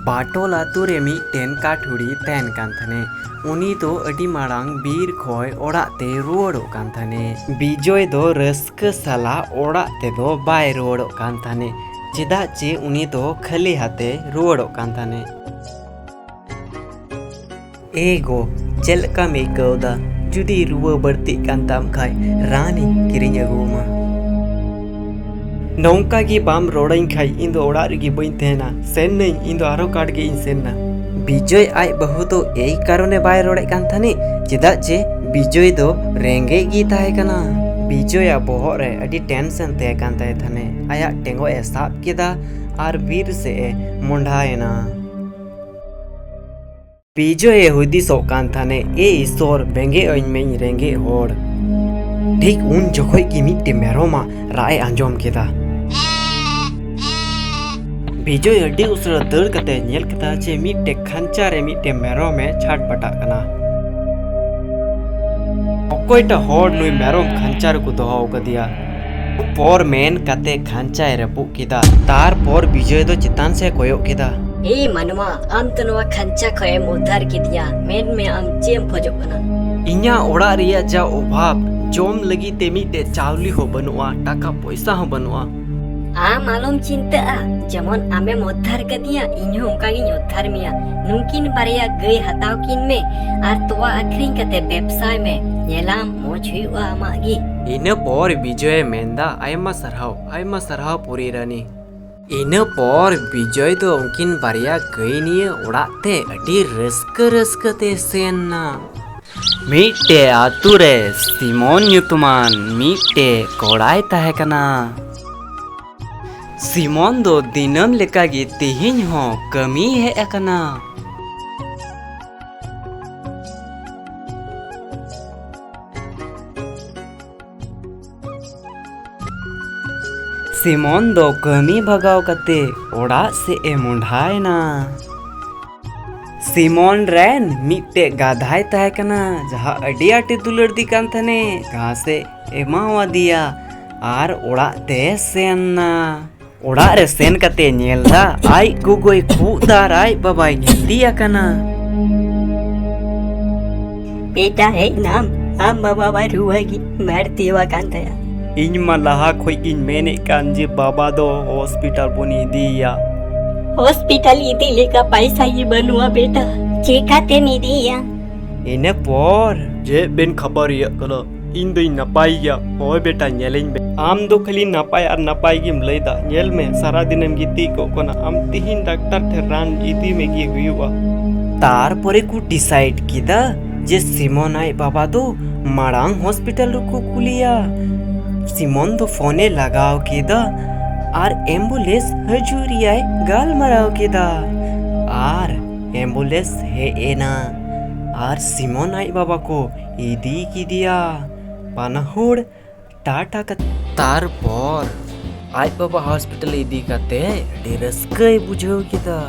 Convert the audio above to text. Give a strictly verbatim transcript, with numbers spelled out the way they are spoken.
ᱯᱟᱴᱳᱞ ᱟᱛᱳ ᱨᱮ ᱢᱤᱫᱴᱮᱱ ᱠᱟᱴᱷᱩᱲᱤ ᱛᱟᱦᱮᱱ ᱠᱟᱱ ᱛᱟᱦᱮᱱᱮ᱾ ᱩᱱᱤ ᱫᱚ ᱟᱹᱰᱤ ᱢᱟᱲᱟᱝ ᱵᱤᱨ ᱠᱷᱚᱡ ᱚᱲᱟᱜ ᱛᱮ ᱨᱩᱣᱟᱹᱲᱚᱜ ᱠᱟᱱ ᱛᱟᱦᱮᱱᱮ᱾ ᱵᱤᱡᱚᱭ ᱫᱚ ᱨᱟᱹᱥᱠᱟᱹ ᱥᱟᱞᱟᱜ ᱚᱲᱟᱜ ᱛᱮᱫᱚ ᱵᱟᱭ ᱨᱩᱣᱟᱹᱲᱚᱜ ᱠᱟᱱ ᱛᱟᱦᱮᱱᱮ, ᱪᱮᱫᱟᱜ ᱪᱮ ᱩᱱᱤ ᱫᱚ ᱠᱷᱟᱹᱞᱤ ᱦᱟᱛᱮ ᱨᱩᱣᱟᱹᱲᱚᱜ ᱠᱟᱱ ᱛᱟᱦᱮᱱᱮ᱾ ᱮ ᱜᱚ, ᱪᱮᱫ ᱞᱮᱠᱟᱢ ᱟᱹᱭᱠᱟᱹᱣ ᱫᱟ? ᱡᱩᱫᱤ ᱨᱩᱣᱟᱹ ᱵᱟᱹᱲᱛᱤᱜ ᱠᱟᱱ ᱛᱟᱢ ᱠᱷᱟᱡ, ᱨᱟᱱᱤᱧ ᱠᱤᱨᱤᱧ ᱟᱹᱜᱩ ᱟᱢᱟ᱾ ᱱᱚᱝᱠᱟ ᱜᱮ ᱵᱟᱢ ᱨᱚᱲᱟᱹᱧ ᱠᱷᱟᱡ, ᱤᱧ ᱫᱚ ᱚᱲᱟᱜ ᱨᱮᱜᱮ ᱵᱟᱹᱧ ᱛᱟᱦᱮᱱᱟ᱾ ᱥᱮᱱ ᱱᱟᱹᱧ, ᱤᱧ ᱫᱚ ᱟᱨᱦᱚᱸ ᱠᱟᱴ ᱜᱮ ᱤᱧ ᱥᱮᱱ ᱱᱟ᱾ ᱵᱤᱡᱚᱭ ᱟᱡ ᱵᱟᱹᱦᱩ ᱫᱚ ᱮᱭ ᱠᱟᱨᱚᱱᱮ ᱵᱟᱭ ᱨᱚᱲᱮᱫ ᱠᱟᱱ ᱛᱟᱦᱮᱱᱤᱡ, ᱪᱮᱫᱟᱜ ᱡᱮ ᱵᱤᱡᱚᱭ ᱫᱚ ᱨᱮᱸᱜᱮᱡ ᱜᱮ ᱛᱟᱦᱮᱸ ᱠᱟᱱᱟ᱾ ᱵᱤᱡᱚᱭᱟᱜ ᱵᱚᱦᱚᱜ ᱨᱮ ᱟᱹᱰᱤ ᱴᱮᱱᱥᱮᱱ ᱛᱟᱦᱮᱸ ᱠᱟᱱ ᱛᱟᱭ ᱛᱟᱦᱮᱱᱮ᱾ ᱟᱭᱟᱜ ᱴᱮᱸᱜᱚᱡ ᱮ ᱥᱟᱵ ᱠᱮᱫᱟ ᱟᱨ ᱵᱤᱨ ᱥᱮᱫ ᱮ ᱢᱚᱸᱰᱷᱟᱭᱮᱱᱟ᱾ ᱵᱤᱡᱚᱭ ᱮ ᱦᱩᱫᱤᱥᱚᱜ ᱠᱟᱱ ᱛᱟᱦᱮᱱᱮ, "ᱮ ᱤᱥᱚᱨ, ᱵᱮᱸᱜᱮᱫ ᱟᱹᱧ ᱢᱮ ᱤᱧ ᱨᱮᱸᱜᱮᱡ ᱦᱚᱲ᱾" ᱴᱷᱤᱠ ᱩᱱ ᱡᱚᱠᱷᱚᱡ ᱜᱮ ᱢᱤᱫᱴᱮᱱ ᱢᱮᱨᱚᱢᱟᱜ ᱨᱟᱜ ᱮ ᱟᱸᱡᱚᱢ ᱠᱮᱫᱟ᱾ ᱵᱤᱡᱚᱭ ᱟᱹᱰᱤ ᱩᱥᱟᱹᱨᱟ ᱫᱟᱹᱲ ᱠᱟᱛᱮ ᱧᱮᱞ ᱠᱮᱫᱟ ᱡᱮ ᱢᱤᱫᱴᱮᱱ ᱠᱷᱟᱧᱪᱟ ᱨᱮ ᱢᱤᱫᱴᱮᱱ ᱢᱮᱨᱚᱢ ᱮ ᱪᱷᱟᱴᱯᱟᱴᱟᱜ ᱠᱟᱱᱟ᱾ ᱚᱠᱚᱭᱴᱟᱜ ᱦᱚᱲ ᱱᱩᱭ ᱢᱮᱨᱚᱢ ᱠᱷᱟᱧᱪᱟ ᱨᱮᱠᱚ ᱫᱚᱦᱚ ᱟᱠᱟᱫᱮᱭᱟ? ᱯᱚᱨ ᱢᱮᱱ ᱠᱟᱛᱮ ᱠᱷᱟᱧᱪᱟᱭ ᱨᱟᱹᱯᱩᱫ ᱠᱮᱫᱟ᱾ ᱛᱟᱨᱯᱚᱨ ᱵᱤᱡᱚᱭ ᱫᱚ ᱪᱮᱛᱟᱱ ᱥᱮᱫ ᱠᱚᱭᱚᱜ ᱠᱮᱫᱟ᱾ ᱮᱭ ᱢᱟᱱᱣᱟ, ᱟᱢ ᱛᱚ ᱱᱚᱣᱟ ᱠᱷᱟᱧᱪᱟ ᱠᱷᱚᱱ ᱮᱢ ᱩᱫᱽᱫᱷᱟᱨ ᱠᱮᱫᱤᱧᱟ, ᱢᱮᱱ ᱢᱮ ᱟᱢ ᱪᱮᱫ ᱮᱢ ᱠᱷᱚᱡᱚᱜ ᱠᱟᱱᱟ? ᱤᱧᱟᱜ ᱚᱲᱟᱜ ᱨᱮᱭᱟᱜ ᱡᱟ ᱚᱵᱷᱟᱵ, ᱡᱚᱢ ᱞᱟᱹᱜᱤᱫ ᱛᱮ ᱢᱤᱫᱴᱮᱡ ᱪᱟᱣᱞᱮ ᱦᱚᱸ ᱵᱟᱹᱱᱩᱜᱼᱟ, ᱴᱟᱠᱟ ᱯᱚᱭᱥᱟ ᱦᱚᱸ ᱵᱟᱹᱱᱩᱜᱼᱟ᱾ ᱟᱢ ᱟᱞᱚᱢ ᱪᱤᱱᱛᱟᱹᱜᱼᱟ, ᱡᱮᱢᱚᱱ ᱟᱢᱮᱢ ᱩᱫᱽᱫᱷᱟᱨ ᱠᱟᱫᱤᱧᱟ, ᱤᱧ ᱦᱚᱸ ᱚᱱᱠᱟ ᱜᱤᱧ ᱩᱫᱽᱫᱷᱟᱨ ᱢᱮᱭᱟ᱾ ᱱᱩᱝᱠᱤᱱ ᱵᱟᱨᱭᱟ ᱜᱟᱹᱭ ᱦᱟᱛᱟᱣ ᱠᱤᱱ ᱢᱮ ᱟᱨ ᱛᱚᱣᱟ ᱟᱹᱠᱷᱨᱤᱧ ᱠᱟᱛᱮ ᱵᱮᱵᱥᱟᱭ ᱢᱮ, ᱧᱮᱞᱟᱢ ᱢᱚᱡᱽ ᱦᱩᱭᱩᱜᱼᱟ ᱟᱢᱟᱜ ᱜᱮ᱾ ᱤᱱᱟᱹ ᱯᱚᱨ ᱵᱤᱡᱚᱭᱮ ᱢᱮᱱᱫᱟ, "ᱟᱭᱢᱟ ᱥᱟᱨᱦᱟᱣ, ᱟᱭᱢᱟ ᱥᱟᱨᱦᱟᱣ ᱯᱩᱨᱤ ᱨᱟᱱᱤ᱾" ᱤᱱᱟᱹ ᱯᱚᱨ ᱵᱤᱡᱚᱭ ᱫᱚ ᱩᱱᱠᱤᱱ ᱵᱟᱨᱭᱟ ᱜᱟᱹᱭ ᱱᱤᱭᱮ ᱚᱲᱟᱜ ᱛᱮ ᱟᱹᱰᱤ ᱨᱟᱹᱥᱠᱟᱹ ᱨᱟᱹᱥᱠᱟᱹ ᱛᱮ ᱥᱮᱱ ᱱᱟ᱾ ᱢᱤᱫᱴᱮᱡ ᱟᱛᱳ ᱨᱮ ᱥᱤᱢᱚᱱ ᱧᱩᱛᱩᱢᱟᱱ ᱢᱤᱫᱴᱮᱡ ᱠᱚᱲᱟᱭ ᱛᱟᱦᱮᱸ ᱠᱟᱱᱟ᱾ ᱥᱤᱢᱚᱱ ᱫᱚ ᱫᱤᱱᱟᱹᱢ ᱞᱮᱠᱟᱜᱮ ᱛᱮᱦᱮᱧ ᱦᱚᱸ ᱠᱟᱹᱢᱤᱭ ᱦᱮᱡ ᱟᱠᱟᱱᱟ᱾ ᱥᱤᱢᱚᱱ ᱫᱚ ᱠᱟᱹᱢᱤ ᱵᱷᱟᱜᱟᱣ ᱠᱟᱛᱮ ᱚᱲᱟᱜ ᱥᱮᱫ ᱮ ᱢᱚᱸᱰᱷᱟᱭᱮᱱᱟ᱾ ᱥᱤᱢᱚᱱ ᱨᱮᱱ ᱢᱤᱫᱴᱮᱡ ᱜᱟᱫᱷᱟᱭ ᱛᱟᱦᱮᱸ ᱠᱟᱱᱟ, ᱡᱟᱦᱟᱸ ᱟᱹᱰᱤ ᱟᱸᱴᱮ ᱫᱩᱞᱟᱹᱲ ᱫᱤ ᱠᱟᱱ ᱛᱟᱦᱮᱱᱮ᱾ ᱜᱷᱟᱥ ᱮ ᱮᱢᱟᱣᱟᱫᱮᱭᱟ ᱟᱨ ᱚᱲᱟᱜ ᱛᱮ ᱥᱮᱱ ᱱᱟ᱾ ᱚᱲᱟᱜ ᱨᱮ ᱥᱮᱱ ᱠᱟᱛᱮ ᱧᱮᱞ ᱫᱟ, ᱟᱡ ᱜᱚᱜᱚᱭ ᱠᱷᱩᱜ ᱫᱟ ᱟᱨ ᱟᱡ ᱵᱟᱵᱟᱭ ᱜᱤᱛᱤᱡ ᱟᱠᱟᱱᱟ᱾ ᱵᱮᱴᱟ, ᱦᱮᱡ ᱱᱟᱢ? ᱟᱢ ᱵᱟᱵᱟ ᱢᱟ ᱨᱩᱣᱟᱹ ᱜᱮ ᱵᱟᱹᱲᱛᱤ ᱟᱠᱟᱱ ᱛᱟᱭᱟ᱾ ᱤᱧ ᱢᱟ ᱞᱟᱦᱟ ᱠᱷᱚᱡ ᱜᱤᱧ ᱢᱮᱱᱮᱫ ᱠᱟᱱ ᱡᱮ ᱵᱟᱵᱟ ᱫᱚ ᱦᱚᱥᱯᱤᱴᱟᱞ ᱵᱚᱱ ᱤᱫᱤᱭᱮᱭᱟ᱾ ᱦᱚᱥᱯᱤᱴᱟᱞ ᱤᱫᱤ ᱞᱮᱠᱟ ᱯᱟᱭᱥᱟ ᱜᱮ ᱵᱟᱹᱱᱩᱜᱼᱟ ᱵᱮᱴᱟ, ᱪᱮᱠᱟᱛᱮᱢ ᱤᱫᱤᱭᱮᱭᱟ? ᱤᱱᱟᱹ ᱯᱚᱨ ᱪᱮᱫ ᱵᱮᱱ ᱠᱷᱟᱯᱟᱨᱤᱭᱟᱜ ᱠᱟᱱᱟ? ᱤᱧ ᱫᱚᱧ ᱱᱟᱯᱟᱭ ᱜᱮᱭᱟ᱾ ᱦᱳᱭ ᱵᱮᱴᱟ, ᱧᱮᱞᱤᱧ ᱵᱮ᱾ ᱟᱢ ᱫᱚ ᱠᱷᱟᱹᱞᱤ ᱱᱟᱯᱟᱭ ᱟᱨ ᱱᱟᱯᱟᱭ ᱜᱮᱢ ᱞᱟᱹᱭ ᱫᱟ᱾ ᱧᱮᱞ ᱢᱮ, ᱥᱟᱨᱟ ᱫᱤᱱᱮᱢ ᱜᱤᱛᱤᱡ ᱠᱚᱜ ᱠᱟᱱᱟ᱾ ᱟᱢ ᱛᱤᱦᱤᱧ ᱰᱟᱠᱛᱟᱨ ᱴᱷᱮᱱ ᱨᱟᱱ ᱤᱫᱤ ᱢᱮᱜᱮ ᱦᱩᱭᱩᱜᱼᱟ᱾ ᱛᱟᱨᱯᱚᱨᱮ ᱠᱚ decide ᱠᱮᱫᱟ ᱡᱮ ᱥᱤᱢᱚᱱ ᱟᱡ ᱵᱟᱵᱟ ᱫᱚ ᱢᱟᱲᱟᱝ ᱦᱚᱥᱯᱤᱴᱟᱞ ᱨᱮᱠᱚ ᱠᱩᱞᱤᱭᱟ᱾ ᱥᱤᱢᱚᱱ ᱫᱚ ᱯᱷᱳᱱᱮ ᱞᱟᱜᱟᱣ ᱠᱮᱫᱟ ᱟᱨ ambulance ᱦᱤᱡᱩᱜ ᱨᱮᱭᱟᱭ ᱜᱟᱞᱢᱟᱨᱟᱣ ᱠᱮᱫᱟ᱾ ᱟᱨ ambulance ᱦᱮᱡ ᱮᱱᱟ ᱟᱨ ᱥᱤᱢᱚᱱ ᱟᱡ ᱵᱟᱵᱟ ᱠᱚ ᱤᱫᱤ ᱠᱮᱫᱮᱭᱟ᱾ ᱵᱟᱱᱟ ᱦᱚᱲ ᱴᱟᱴᱟ ᱠᱟᱛᱮ᱾ ᱛᱟᱨᱯᱚᱨ ᱟᱡ ᱵᱟᱵᱟ ᱦᱚᱥᱯᱤᱴᱟᱞ ᱤᱫᱤ ᱠᱟᱛᱮ ᱟᱹᱰᱤ ᱨᱟᱹᱥᱠᱟᱹᱭ ᱵᱩᱡᱷᱟᱹᱣ ᱠᱮᱫᱟ᱾